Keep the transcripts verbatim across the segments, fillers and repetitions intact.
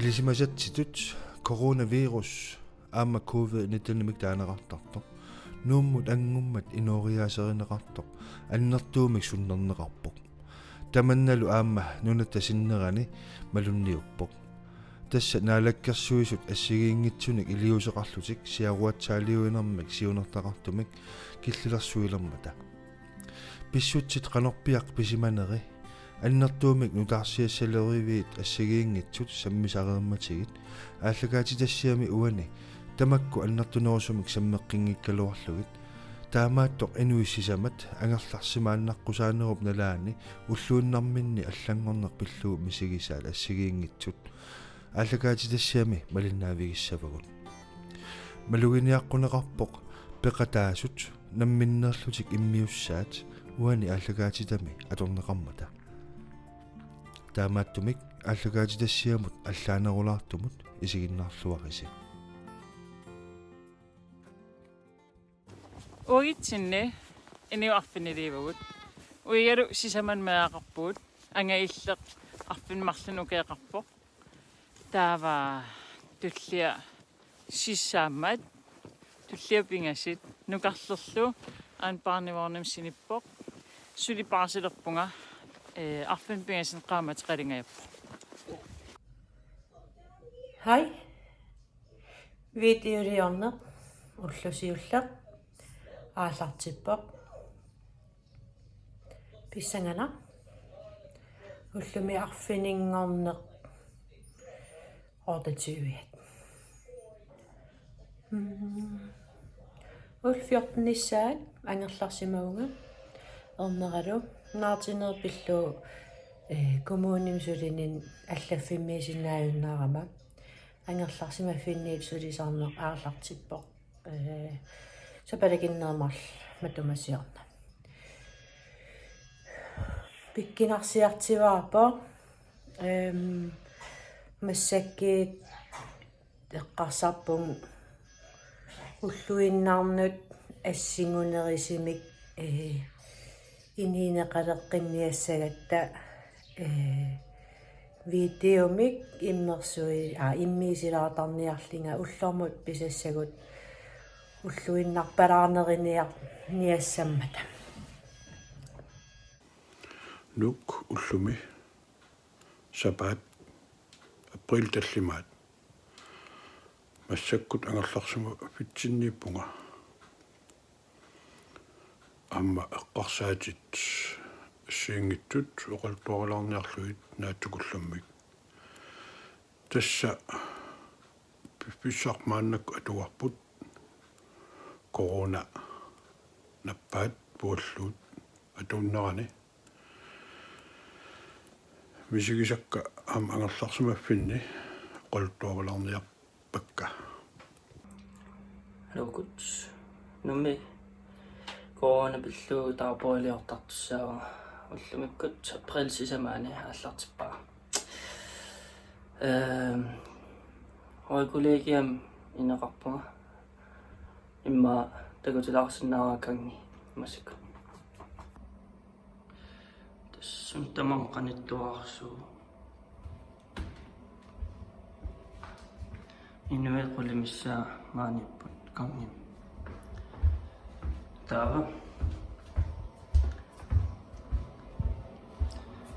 Ilisimasatsitut coronavirus aamma covid nittenimik taaneqartartoq Nuummut anngummat inooriaaserineqartoq annertuumik sunnerneqarpoq. Tamannalu aamma nunatta sinnerani malunniuppoq. Tassa Naalakkersuisut assigiinngitsunik iliuuseqarlutik siaruatsaaliuinermik siunertaqartumik killilersuilermata. Pissutsit qanorpiaq pisimaneri annertuumik nutaarsiassaleriviit assigiinngitsut sammisareermatigit aallakaatitassiami uani tamakku annertunerusumik sammeqqinngikkaluarlugit, taamaattoq inuit sisamat angerlarsimaannaqqusaannerup nalaani ulluinnarminni allanngorneq pillugu misigisaat assigiinngitsut aallakaatitassiami malinnaavigissavagut. Maluginiaqquneqarpoq peqataasut namminneerlutik immiussaat uani aallakaatitami atorneqarmata. Taamaattumik aallakaatitassiamut allaanerulaartumut isiginnaarluarisi. Uagutsinni inuit arfiniliivagut. Uigalu sisamanut meeraqarpugut. Anga Illeq arfineq-marlunut ukioqarpoq. Taava tullia sisamat, tullia pingasut, nukarlerlu aana barnevognimi sinippoq. Suli paasilerpunga, ee, arfineq-pingasunut qaammatit qalingajappoq. Hej. Videoliorneq ulloq siulleq aallartippoq. Pissanganaq. Ullumi arfininngorneq otteogtyve. Mm. Ullut fjortenissaat angerlarsimavunga erneralu. Naartuneq pillugu, eh, kommunimi sulininnut allaffimmiisinnaajunnaarama angerlarsimaffinniit sulisarneq aallartippoq. Ee, sapalakinnerup marluk matuma siorna. Pikkunarsiartuaarpoq, ehm, massakkut eqqarsarpunga ulluinnarnut assingunerusumik, ee, inuuneqaleqqinniassagatta, ee, videomik immersui-, aa, immiussilaartarniarlunga ullormut pisassagut ulluinnarpalaarneruniar-, niassammata. Nuuk ullumi sapaat april tallimaat. Massakkut angerlarsimaffitsinniippunga. Aamma eqqarsaatit assigiinngitsut oqaluttuarilaarniarlugit naatsukullammik. Tassa piffissaq maannakkut atugarput corona nappaat pualluut atuunnerani. Misigisakka aamma angerlarsimaffinni oqaluttuarilaarniarpakka. Aluukkut. Nuummi corona pillugu taarpoiliortartussaavunga. Ullumikkut april sisamaanni aallartippara. Ehm, Høje Kollegiami ineqarpunga. Immaqa takutilaarsinnaavara gangi massakkut. Tassa tamaanga qanittuarsuuvoq. Inuit qulit missaat maaniipput gangimi. Taava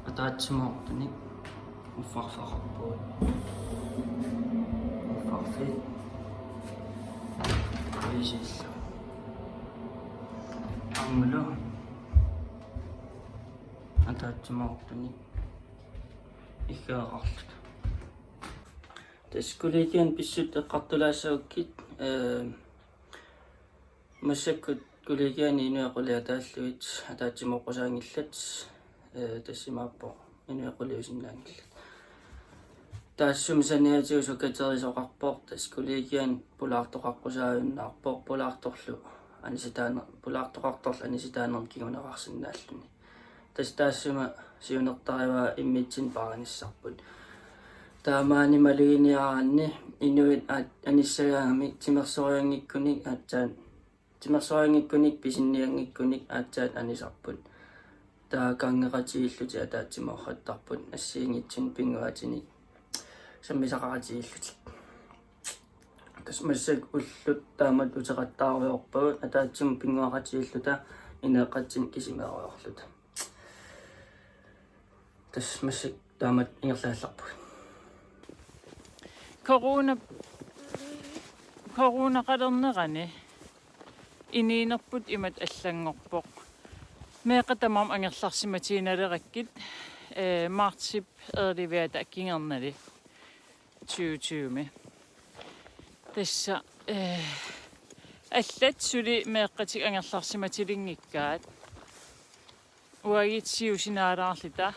ataatsimoortunik uffarfeqarpugut. Uffarfik. Uisiillu. Aammalu ataatsimoortunik iggeqarluta. Tassa kollegiani pissutsit eqqartulaassavakkit, ee, massakkut kollegiani inuit qulit ataallugit ataatsimooqqusaanngillat, ee, tassa imaappoq inuit quliusinnaanngillat. Taassuma saniatigut sukaterisoqarpoq, tassa kollegiani pulaartoqaqqusaajunnaarpoq, pulaartorlu anisitaaner-, pulaartoqartorlu anisitaanermut kinguneqarsinnaalluni. Tassa taassuma siunertarivaa immitsinnut paarinissarput. Taamaani maluginiaraanni inuit aat-, anissagaangamik timersorianngikkunik aatsaat, timersorianngikkunik pisinnianngikkunik aatsaat anisarput. Taava gangioqatigiillutik ataatsimoorrattarput assigiinngitsunik pinnguaatinik. sammisaqaqatigiillutik. Tassa massakkut ullut taamatut uteqattaarujoorpagut, ataatsimut pinnguaqatigiilluta, ineeqqatsinni kisimeerujoorluta. Tassa massakkut taamatut ingerlaallarpugut. Corona, coronaqalernerani inuunerput imatut allanngorpoq. Meeqqat tamarmik angerlarsimatiginalerakkit, eh, martsip earliviata kingornali tyve tyve-mi. Tassa, eh, allat suli meeqqatik angerlarsimatilinngikkaat. Uagut siusinaalaarluta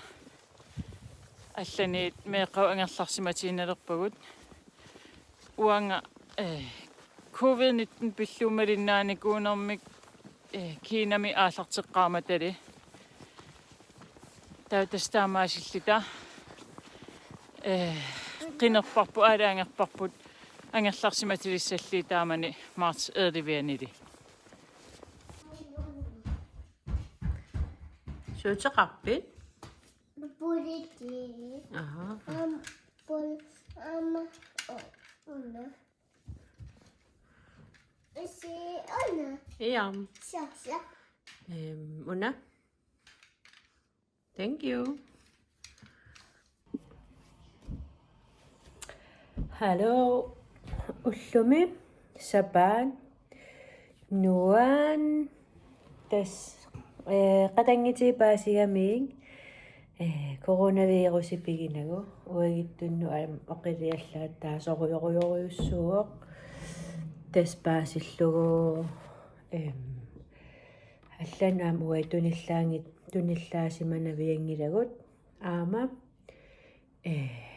allaniit meeqqavut angerlarsimatiginnalerpagut. Uanga, eh, covid nitten pillugu malinnaanikuunermik, eh, Kinami aallarteqqaarmatali. Taava tassa taamaasilluta, eh, qinerparput, aalajangerparput, angerlarsimatilissallugit taamani marts earlivianili. Suuteqarpit? Puliti. Aha. Am, pul, ama, o, una. Isi, una. Iam. Sa, sa. Em, una. Thank you. Hello. Ullumi sapaat nuan tassa, eh, qatanngutigiit paasigamigit, eh, coronavirusi piginagu uaguttunnut aamma oqiliallaat taasorujorujorujussuuvoq tassa paasillugu, em, allanut aamma uagut tunillaanngit-, tunillaassimanavianngilagut aamma, eh,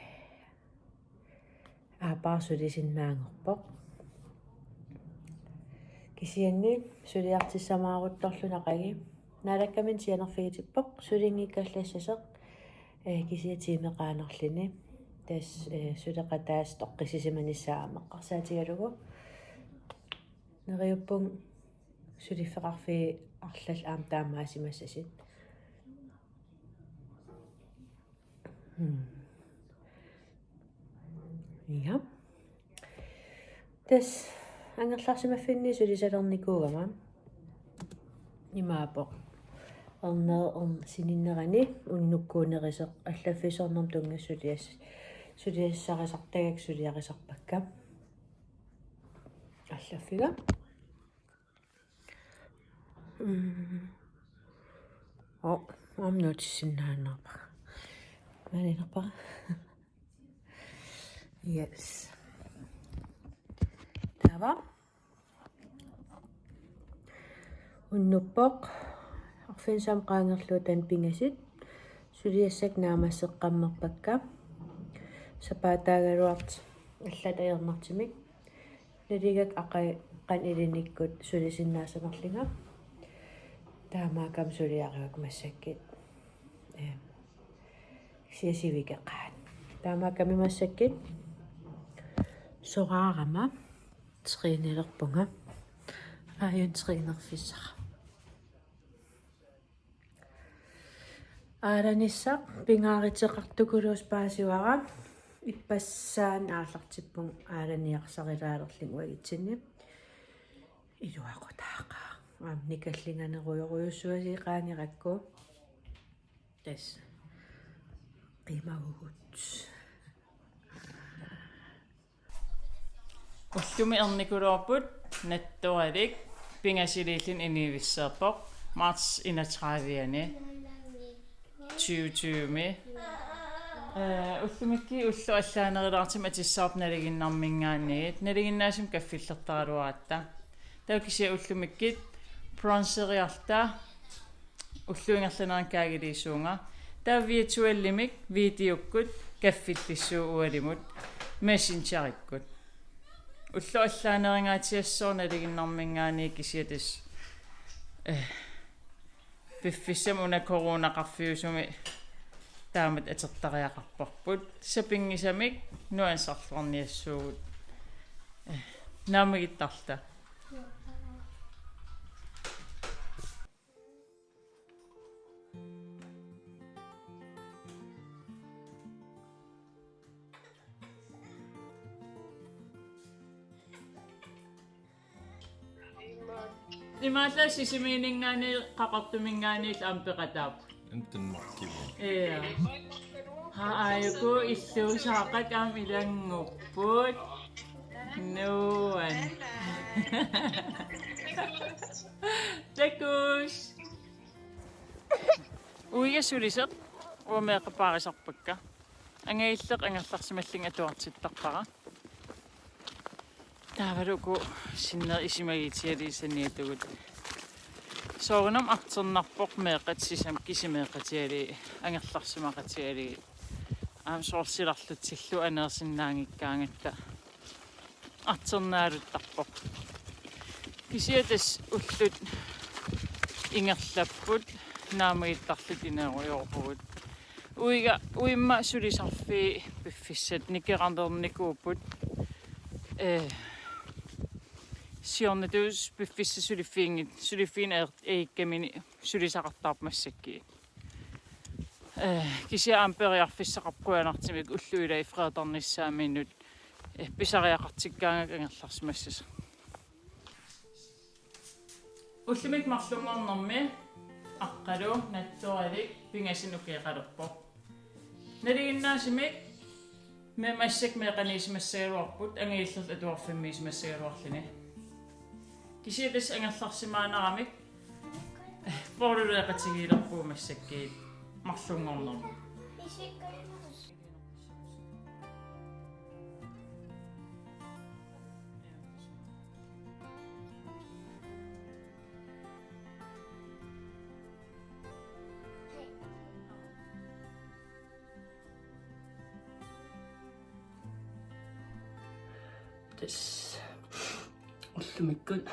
aappara sulisinnaanngorpoq. Kisianni suliartissamaaruttorlunaqagu. Naalakkamini sianerfigitippoq sulinngikkallassasoq, eh, kisianni tiimi qaangerluni. Tassa, eh, suleqataasut toqqissisimanissaat aamma eqqarsaatigalugu. Neriuppunga suliffeqarfiit arlallit aamma taamaasimassasut. Hmm. Ja. Tassa angerlarsimaffinni sulisalernikuugama imaappoq. Erneri erner-, sininnerani unnukkuunerisoq allaffissornermut tunngasut sulias-, suliassarisartagakku suliarisarpakka. Allaffiga. Mm. Oh, aamma nuutissinnaannarpara. Maaniinnerpara. Yes. Taava. Unnuppoq. Arfineq-aamma qaangerlugu taanna pingasut. Suliassakka naammasseqqammerpakka. Sapaataagaluartut allat ajornartumik. Naligakku aqagu qanoq ilinikkut sulisinnaassanerlunga. Taamaakkami suliarivakka massakkut. Ehm, siasivikeqaat. Taamaakkami massakkut soraarama trænilerpunga. Aajuna trænerfissara. Aalanissaq pingaaruteqartukuluusoq paasivara, ippassaani aallartippunga aalaniarsarilaalerlunga uagutsinni. Iluaqutaaqaaq. Aamma nikallinganerujorujussuasiit qaangerakku. Tassa. Qimavugut. Ullumi ernikuloorput nattoralik pingasiliilluni inuuissaarpoq marts enogtredive-ani tyve tyve-mi. Eh, ullumikkut ulloq allaanerulaartumik atussavarput nalinginnarminngaanniit, nalinginnaasumik kaffillertaraluaratta. Taava kisianni ullumikkut bronzeriarluta ullup ingerlanerani kaagiliisuunga. Taava virtuellimik videokkut kaffillissuuvoq ualimut Messengerikkut. Ulloq allaanerungaatsiassaaq nalinginnarminngaanniit kisianni tassa, eh, piffissami una coronaqarfiusumi taamatut atortariaqarparput. Sapinngisamik nuannersorluarniassuugut. Eh, naammagittarluta. Imaallaat Sisimiuninngaanniit Qaqortuminngaanniit aamma peqataapput. Enten Markimi. Ja. Haa, aajuku illuusaaqat aamma ilanngupput. Nuan. Takuss. Uiga sulisoq uanga meeqqat paarisarpakka. Angajulleq angerlarsimallunga atuartittarpara. Taavalu uku sinnerit isumagiitigalugit saniatigut. Soorunami artornarpoq meeqqat sisamat kisimeeqqatigalugit angerlarsimaqatigalugit. Aamma soorlu silarlutsillu aneersinnaanngikkaangatta artornaaluttarpoq. Kisianni tassa ullut ingerlapput, naammagittarluta inerujorujuuvugut. Uiga, uimma sulisarfii piffissat nikerarnikuupput. Eh, siornatigut piffissap suliffiginngit-, suliffigineq ajortukkamini sulisaqartarput massakkut. Eh, kisianni aamma periarfissaqarpoq qujanartumik ullut ilaat fredaarnissaannut, eh, pisariaqartikkaangakku angerlarsimassasoq. Ullumikkut marlunngornermi Aqqalu nattoralik pingasuni ukioqalerpoq. Nalinginnaasumik me-, massakkut meeqqanut isumassagaluarput, angajullerlu atuarfimmi isumassagaluarluni. Kisianni tassa angerlarsimaanaramik booluleeqatigiilerpugut massakkut marlunngornermi. Tassa ullumikkut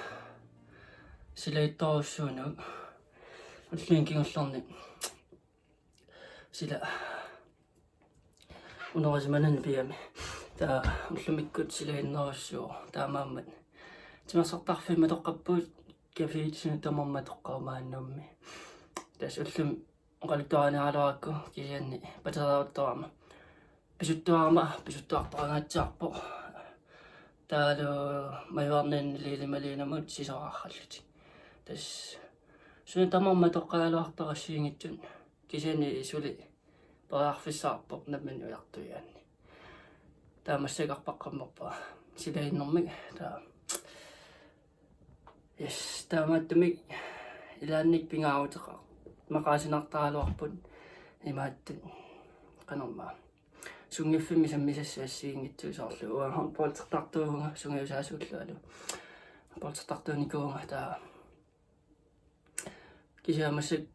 silaattorujussuunuku ulluni kingullerni sila unorisimanani pigami. Taava ullumikkut silaginnerujussuuvoq, taamaammat timersortarfiit matoqqapput, caféet suna tamarmi matoqqaat maannammi. Tassa ullumi oqaluttuarineqaraluarakku kisianni patereeruttorama pisuttuarama pisuttuartoqangaatsiarpoq. Taavalu majuarninni Lili Malinamut sisorarallutik. Tassa suna tamarmi matoqqagaluartoq assigiinngitsut, kisianni suli periarfissaqarpoq nammineq ujartuigaanni. Taava massakkut arpaqqammerpara silaginnermik. Taava, yes, taamaattumik ilaanni pingaaruteqar-, maqaasinartaraluarput imaattut, qanormaa, sunngiffimmi sammisassat assigiinngitsut, soorlu uanga håndboldertartuuvunga sungiusaasuullualu. Håndboldertartuunikuuvunga, taava kisianni massakkut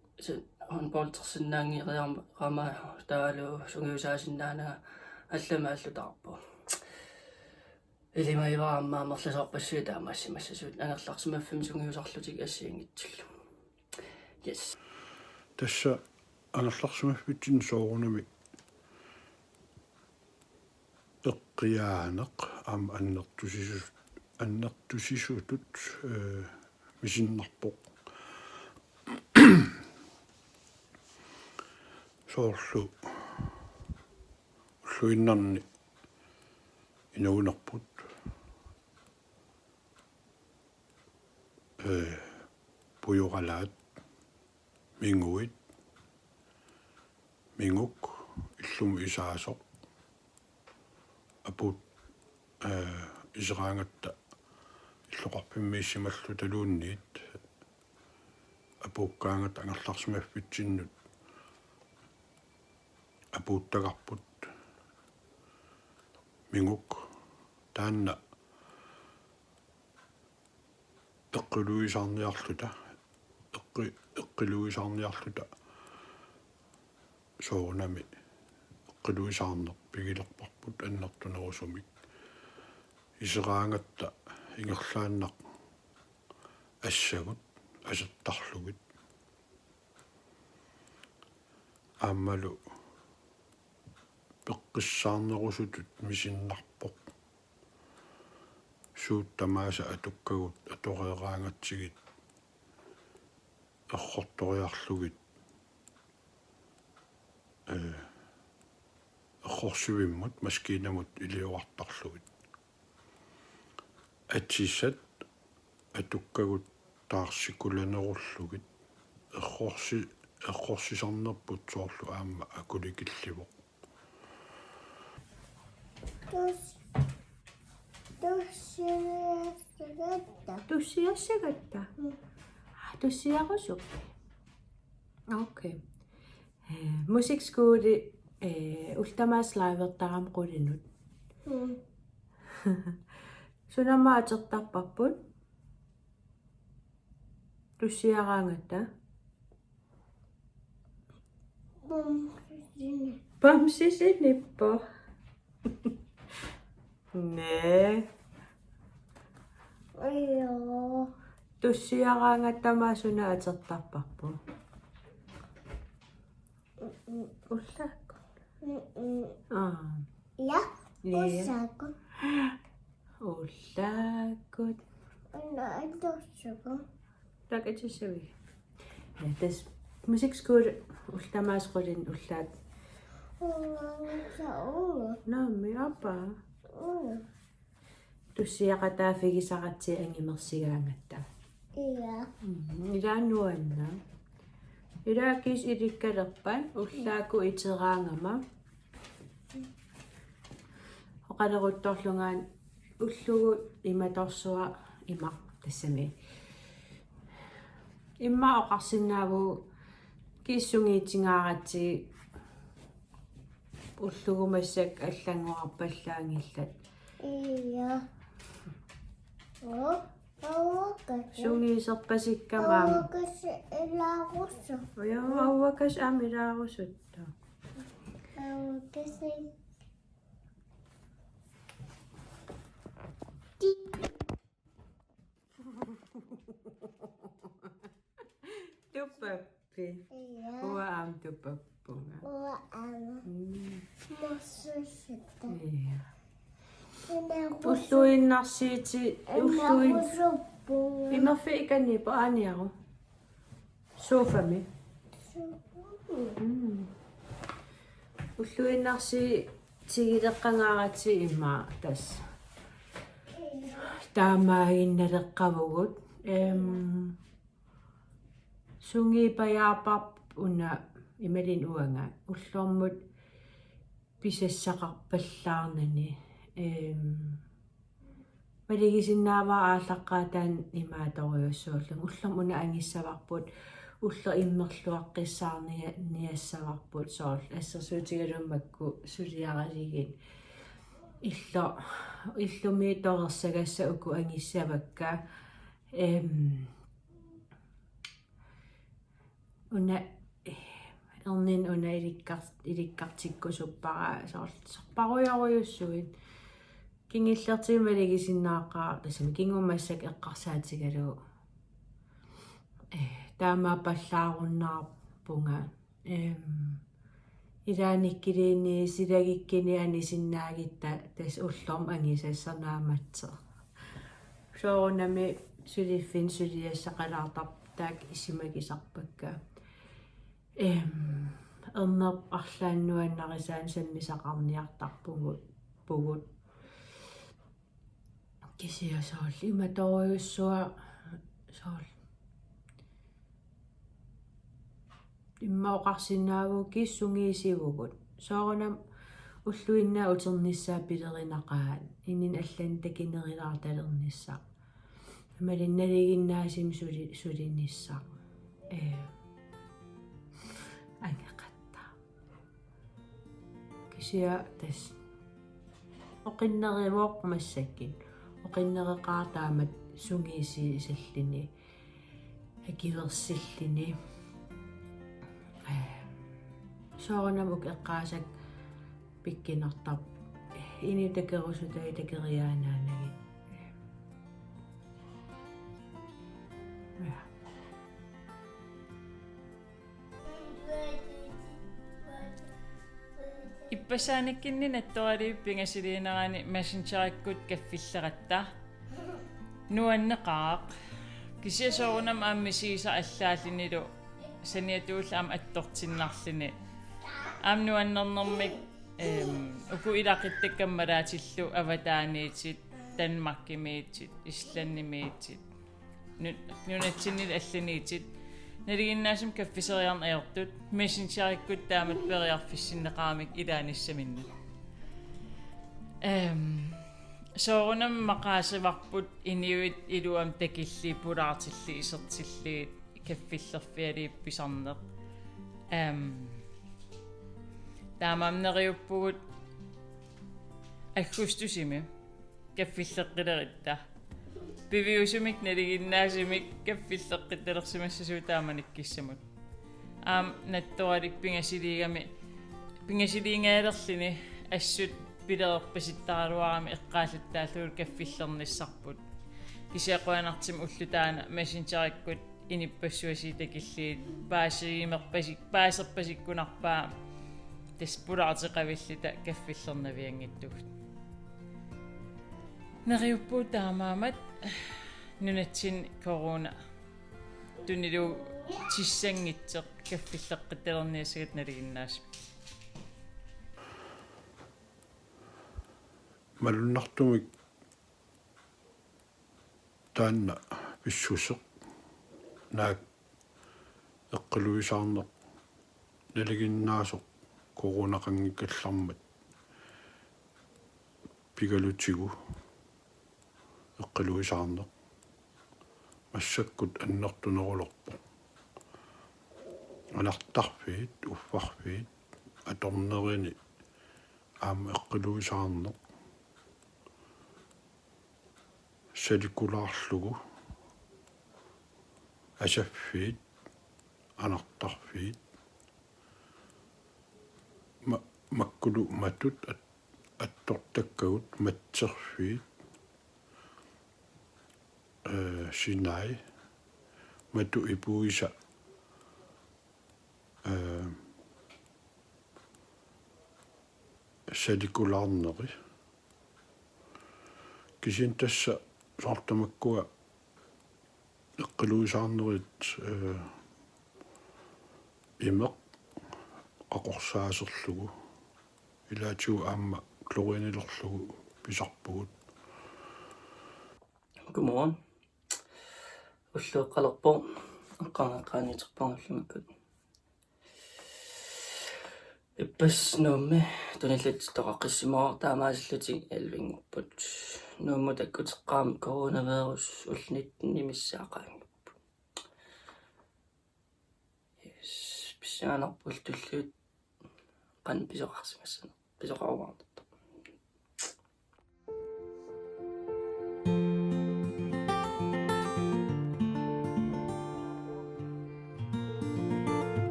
håndboldersinnaanngeriarama taavalu sungiusaasinnaananga allamik aallutaarpoq. Ilimagivara aamma amerlasoorpassuit taamaassimassasugut angerlarsimaffimmi sungiusarlutik assigiinngitsullu. Yes. Tassa angerlarsimaffitsinni soorunami eqqiaaneq aamma annertusisu-, annertusisutut, eh, misinnarpoq. Soorlu ulluinnarni inuunerput, eh, pujoralaat, minguit, minguk illumut isaasoq, apuut, eh, iseraangatta illoqarfimmiissimalluta-luunniit apuukkaangatta angerlarsimaffitsinnut apuuttagarput minguk. Taanna eqqiluisaarniarluta, eqqi-, eqqiluisaarniarluta soorunami eqqiluisaarneq pigilerparput annertunerusumik. Iseraangatta ingerlaannaq assagut asertarlugit. Aammalu peqqissaarnerusutut misinnarpoq. Suut tamaasa atukkagut atoreeraangatsigit errortoriarlugit, eh, errorsivimmut maskiinamut iliorartarlugit. Atisat atukkagut Taarsikulanerullugit errorsi-, errorsisarnerput soorlu aamma akulikillivoq. Tus-, tussiassagatta. Tussiassagatta? Mm. Aa, tussiarusuppit? Okay. Eh, musikskole, eh, ullut tamaasa livertarami qulinut. Mm. Suna aamma atortarparput? Tussiaraangatta? Bamsesini. Bamsesinippoq. Næ. Ajo. Tussiaraangatta aamma suna atortarparput? Mm-mm. Ullaakkut. Mm-mm. Aa. Ja. Ja. Ullaakkut. Ullaakkut. Una atorsuku. Takuuk atussavigit. Ja, tassa musikskole ullut tamaasa qulinut ullaat. Ullaakkut. Naamik, aappa. Mm. Tussiaqataaffigisaratsigit angumersigaangatta. Ja. Mm, ilaa nuanneq. Ilaa kiisa ilikkalerpat ullaakkut iteraangama. Oqaleruttorlunga ullugu imatorsuaq imaq tassami. Immaqa oqarsinnaavugut kiisa sungiutigaaratsigit ullugu massakkut allanngorarpallaanngillat. Ja. Oo, auakas. Sungiuserpasikkama aamma. Auakas ilaarusoq. Ja, auakas aamma ilaarusuttoq. Auakas. Ti- Tupappi? Ja. Uanga aamma tupappunga. Uanga aamma. Mm. Massakkut. Ja. Una rusu-, ulluinnarsiuti-, una ulluin-, rusuppunga. Imerfik ikaniippoq aaniaru. Sofami. Sofami. Mm. Ulluinnarsiutigileqqagaaratsigu immaqa tassa. Taamaaginnaleqqavugut. Em, sungiupajaarparput una imaluunniit uanga ullormut pisassaqarpallaarnani. Em, malugisinnaavara aallaqqaataani imaatorujussuullunga. Ullormut una angissavarput, ullormut immerluaqqissaarnia-, niassavarput soorlu assersuutigalugu makku suliaralugit. Illu-, illumiit torersagassat uku angissavakka. Em, una, eh, erniinnaq una ilikkar-, ilikkartikkusuppara soorlu sorparujorujussuit. Kingullertigut malugisinnaaqaaq tassami kingumut massakkut eqqarsaatigalugu. Eh, taamaappallaarunnaarpunga. Em, ilaannikkuluunniit silagikkuni anisinnaagutta tassa ullormut angisassaq naammatseq. Soorunami suliffinni suliassaqalaartarput taakku isumagisarpakka. Em, ernerput arlaannik nuannarisaannik sammisaqarniartarpugut, pugut. Kisianni soorlu imatorujussuaq soorlu. Immaqa oqarsinnaavugut kiisa sungiusivugut. Soorunami ulluinnarni uternissaa pilerinaqaat. Inunnut allanut takunerulaartalernissaq. Imaluunniit nalinginnaasumik suli-, sulinissaq. Ee. Angeqattaaq. Kisianni tassa. Oqinneruvoq massakkut. Oqinnereqaaq taamatut sungiusiussalluni. Akuersilluni. Ee, soorunami uku eqqaasakka pikkunartarput. Inuit takorusutai takoriaannaanagit. Ja. Ippassaanikkut nattoraliupput pingasuliinerani Messengerikkut kaffilleratta. Nuanneqaaq. Kisianni soorunami aamma misigisaq allaallunilu saniatigut aamma attortinnarluni. Aamma nuannernermik, em, uku ilaquttakka kammalaatillu avataaniittut, Danmarkimiittut, Islandimiittut. nu-, nunatsinni allaniitit nalinginnaasumik kaffiseriarneq ajortut, Messengerikkut taamatut periarfissinneqaramik ilaanissaminnut. Ehm, soorunami maqaasivarput inuit iluamik takillugit pulaartillugit isertillugit kaffillerfialiit pisarneq. Ehm, taamaammat neriuppugut aggustusimi kaffilleqqileritta. Piviusumik nalinginnaasumik kaffilleqqittalersimassasugut taamanikkissamut. Aamma nattoralik pingasiliigami, pingasiliingajalerluni assut pilerpasittaraluarami eqqaallattaallugu kaffillernissarput. Kisianni qujanartumik ulloq taanna Messengerikkut inuppassuit takillugit paasimerpasi-, paaserpasikkunarpaa tassa pulaarteqavilluta kaffillernavianngitsugut. Neriuppugut taamaammat nunatsinni corona tunilugu tissanngitsoq kaffilleqqittalerniassagatsigit nalinginnaasumik. Malunnartumik taanna pissuseq, naak eqqiluisaarneq nalinginnaasoq coronaqanngikkallarmat pigalutigu eqqiluisaarneq massakkut annertunerulerpoq. Anartarfiit, uffarfiit atornerini aamma eqqiluisaarneq salikulaarlugu, asaffiit, anartarfiit, ma-, makkulu matut at-, attortakkagut, matserfiit, eh, sinai, matu ipuisa, eh, salikulaarneri. Kisianni tassa soorlu tamakkua eqqiluisaarnerit, eh, imeq qaqorsaaserlugu, ilaatigut aamma klorianilerlugu pisarpugut. Godmorgen. Ulloqeqqalerpoq, eqqaani eqqaaniittarpunga ullumikkut. Ippassaq Nuummi tunillatsittoqaqqissimavoq, taamaasillutik elleve-nngorput. Nuummut takkuteqqaarmat coronavirus ullut nitten missaaqaanngippoq. Yes, pissaanerput tulliuttoq qanoq pisoqarsimassanersoq, pisoqarumaarnersoq.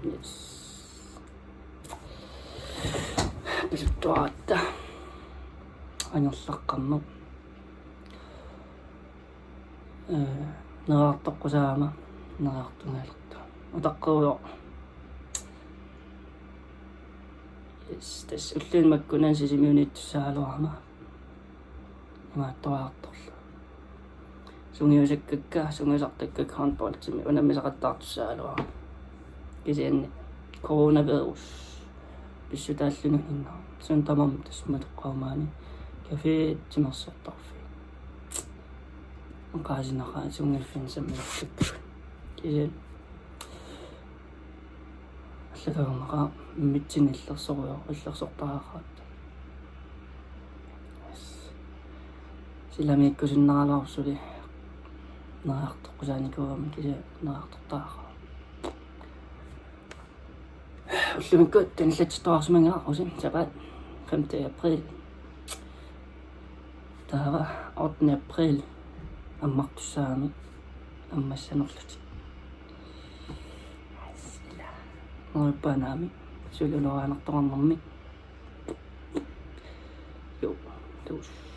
Yes. Pisuttuaratta. Angerlaqqammerpoq. Eh, neriartoqqusaagama, neriartugaluartoq. Utaqqerujoq. Yes, tassa ulluni makkunani Sisimiuniittussaagaluarama. Imaattuaartorlu. Sungiusakkakka, sungiusartakkakka håndboldimi unammisaqattaartussaagaluarama. Kisianni coronavirus pissutaalluni inna. Suut tamarmik tassa matoqqarumaarami. Caféet timersortarfiit. Oqaasinaqaat sungiuffimmik sammisartakkagut. Kisianni allakagornaqaaq immitsinnut illersorujo-, illersortariaqarpoq. Silamiikkusunnaraluarpoq suli neriartoqqusaanikuugama, kisianni neriartortariaqarpoq. Ullumikkut tunillatsittoqarsimanngilaq, usi sapaat femte april. Taava ottende april ammartussaagami ammassanerlutik. Nuipaanaami suli uloraanartoqarnermi. Jo, tuus.